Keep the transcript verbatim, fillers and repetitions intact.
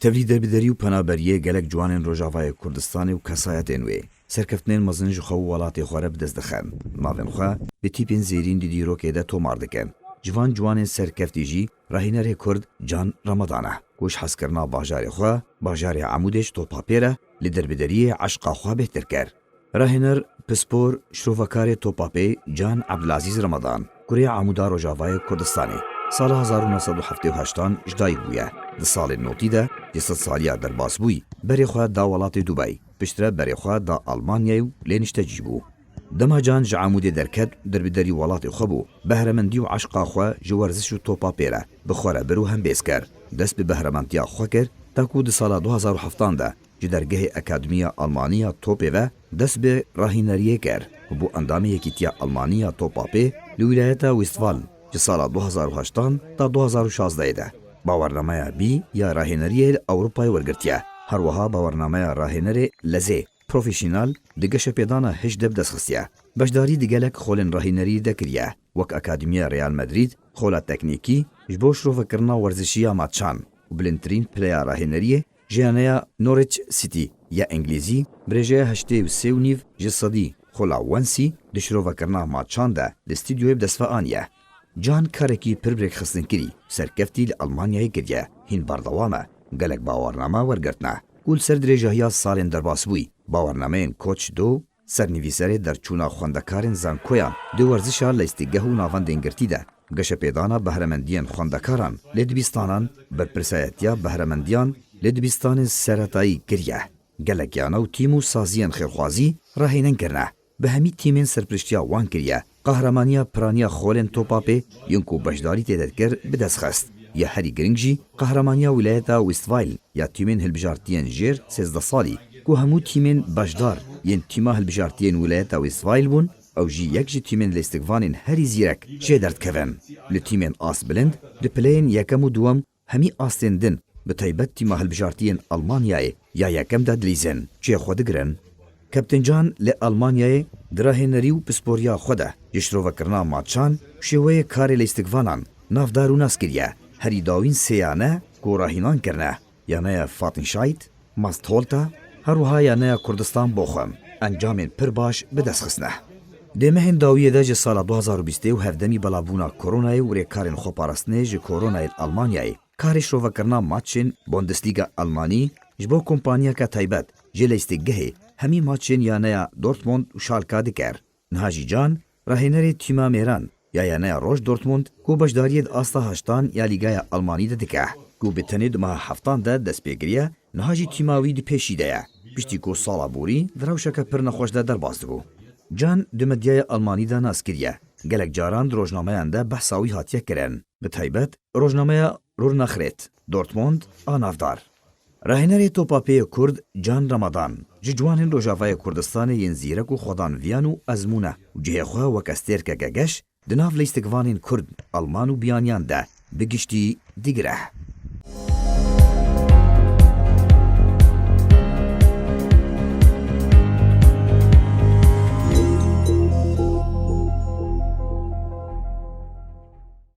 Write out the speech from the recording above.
Tevlî derbiderî û penaberiyê gelek ciwanên Rojavayê Kurdistanê û kesayetên wê serkeftinên mezin ji xwe û welatê xwe re bi dest dixin. Navên xwe bi tîpên zêrîn di dîrokê de tomar dikin. Ji van ciwanên serkeftî jî rahînerê Kurd Can Ramadan e, ku ji hezkirina bajarê xwe, bajarê Amûdê ji Topapê re li derbideriyê eşqa xwe bêhtir kir. Rahêner, pispor, şirovekarê Topapê Can Ebdilazîz Ramadan, kurê Amûda Rojavayê Kurdistanê, sala hezar û neh sed û heftê û heştan ji dayik bûye. Di salên notî de ji sedsaliya derbasbûyî berê xwe da welatê Dubey, piştre berê xwe da Almanyayê û lê niştecî bû. Dema Can ji Amûdê derket, derbiderî welatê xwe bû, behremendî û eşqa xwe ji werziş û topa pê re bi xwe re bir û hembêz kir. Dest bi behrementiya xwe kir, ta ku di sala du hezar û heftan de ji dergehê Akademiya Almanî ya Topê ve dest bi rahîneriyê kir û bû endamê Yekîtiya Almanî ya Topa Pê li wîlayeta Westfalen ji sala du hezar û heştan ta du hezar û şazdehê de. Bawernameya bî ya rahêneriyê li Ewropayê wergirtiye. Her wiha bawernameya rahênerê lezê, profesyonel, di geşepêdana hij de bi dest xistiye. Beşdarî di gelek xolên rahînerî de kiriye, wek Akademiya Real Madrid, xola teknîkî ji bo şirovekirina werzişî ya matçan û bilindtirîn pileya rahêneriyê ji yaneya Norwich City ya Îngilîzî, bi rêjeya heştê û sê û nîv ji sedî, xola Wensî di şirovekirina matçan de li stûdyoyê bi dest ve aniye. Can karekî pir bi rêkxistinkirî û serkeftî li Almanyayê kiriye, hîn berdewam e, gelek bawername wergirtine, ku li ser dirêjahiya salên derbasbûyî, bawernameyên Koç do, sernivîserê derçûna xwendekarên zankoyan di werzişa leystigehu navendên girtî de, geşepêdana behremendiyên xwendekaran lê dibîstanan, berpirsayetiya behremendiyan lê dibistanên seretayî kiriye. Gelek yane û tîm û saziyên xêrxwazî rahênin kirine. Bi hemî tîmên serpiriştiya wan kiriye. Qahramaniya piraniya xolên Topa Pê yên ku beşdarî tê de dikir bi dest xist. Ya herî giring jî qahramaniya wîlayeta Westfalen ya tîmên hilbijartiyên jêr sêzdeh salî ku hemû tîmên beşdar yên tîma hilbijartiyên wîlayeta Westfalen bûn, ew jî yek ji tîmên lêstikvanên herî zîrek jê derdikevin. Li tîmên ast bilind di pileyên yekem û duwem hemî astên din, bi taybet tîma hilbijartiyên Almanyayê ya yekem de dilîzin, cihê xwe digirin. Kaptên Can li Almanyayê di rahênerî û pisporiya xwe de ji şirovekirina matçan û şêweyê karê leyîstikvanan navdar û nas kiriye. Herî dawîn sê yane ku rahînan kirine, yaneya Fatinşayt, Mastholta, her wiha yaneya Kurdistan Boxum, encamên pir baş bi dest xistine. Dê mehên dawiyê de ji sala du hezar û bîstê û hevdemî belavbûna koronayê û rêkarên xweparastinê ji koronayê li Almanyayê, karê şirovekirina maçên Bundesliga Almanî ji bo kompaniyeke taybet jê leyîstikgehê hemî maçên yaneya Dortmund û Schalke dikir. Niha jî Can, rahênerê tîma mêran ya yaneya Roj Dortmund ku beşdariyê di asta heştan ya Lîgaya Almanî de dike, ku bi tenê di meha heftan de dest pê kiriye, niha jî tîma wî di pêşî de ye. Piştî ku sala borî di rewşeke pir nexweş de derbas dibû. Can di medyaya Almanî de nas kiriye. Gelek caran di rojnameyan de behsa wî hatiye kirin. Bi taybet rojnameya Rûrnexrêt, Dortmund a navdar. Rahênerê Topa Pê yê Kurd Can Ramadan ji ciwanên Rojavayê Kurdistanê yên zîrek û xwedanviyan û ezmûn e û cihê xwe weke stêrkeke geş di nav leyîstikvanên Kurd, Alman û biyaniyan de bi giştî digire.